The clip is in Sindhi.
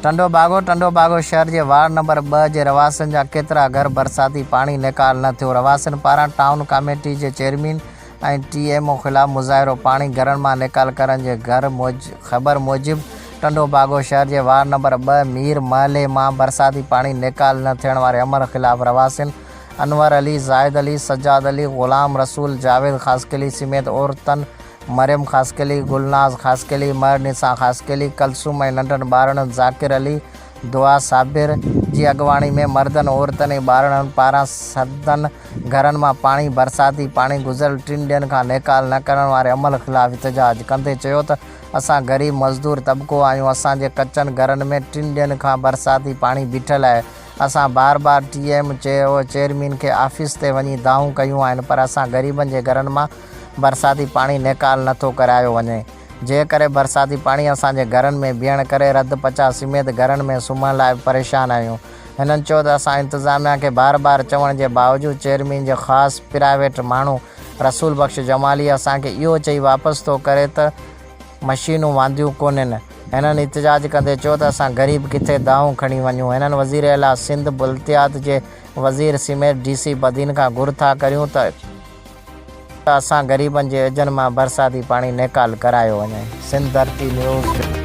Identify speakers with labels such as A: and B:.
A: ٽنڊوباگو، ٽنڊوباگو شهر جي وارڊ نمبر ٻه جي رهواسين جا ڪيترا گهر برساتي پاڻي نيڪال نه ٿيو، رهواسين پاران ٽائون ڪاميٽي جي چيئرمين ۽ ٽي ايم او خلاف مظاهرو، پاڻي گهرن مان نيڪال ڪرڻ جي گهر خبر موجب ٽنڊوباگو شهر جي وارڊ نمبر ٻه مير محلي مان برساتي پاڻي نيڪال نه ٿيڻ واري عمل خلاف رهواسين انور علي، زاهد علي، سجاد علي، غلام رسول، جاويد خاصخيلي سميت عورتن مريم خاصخيلي، گل ناز خاصخيلي، مهر نساء خاصخيلي، ڪلثوم ۽ ننڍن ٻارڙن ذاڪر علي، دعا صابر جي اڳواڻي ۾ مردن، عورتن ۽ ٻارڙن پاران سندن گهرن مان پاڻي برساتي پاڻي گذريل ٽن ڏينهن کان نيڪال نه ڪرڻ واري عمل خلاف احتجاج ڪندي چيو ته اسان غريب مزدور طبقو آهيون اسان جي ڪچن گهرن ۾ ٽن ڏينهن کان برساتي پاڻي بيٺل آهي اسان بار بار ٽي ايم او چيئرمين کي آفيس تي وڃي دانهون ڪيون آهن پر اسان غريبن جي گهرن مان برساتي پاڻي نيڪال نه ٿو ڪرايو وڃي جنهن ڪري برساتي پاڻي اسان جي گهرن ۾ بيهڻ ڪري رڌ پچاء سميت گهرن ۾ سمهڻ لاء به پريشان آهيون هنن چيو ته اسان انتظاميا کي بار بار چوڻ جي باوجود چيئرمين جي خاص پرائيويٽ ماڻهو رسول بخش جمالي اسان کي اهو چئي واپس ٿو ڪري ته مشينون وانديون ڪونهن. هنن احتجاج ڪندي چيو ته اسان غريب ڪٿي دانهون کڻي وڃون. هنن وزير اعليٰ سنڌ، بلديات جي وزير سميت ڊي سي بدين کان گهر ٿا ڪريون ته اسان غريبن جي اجهن مان برساتي پاڻي نيڪال ڪرايو وڃي. سنڌ ڌرتي نيوز.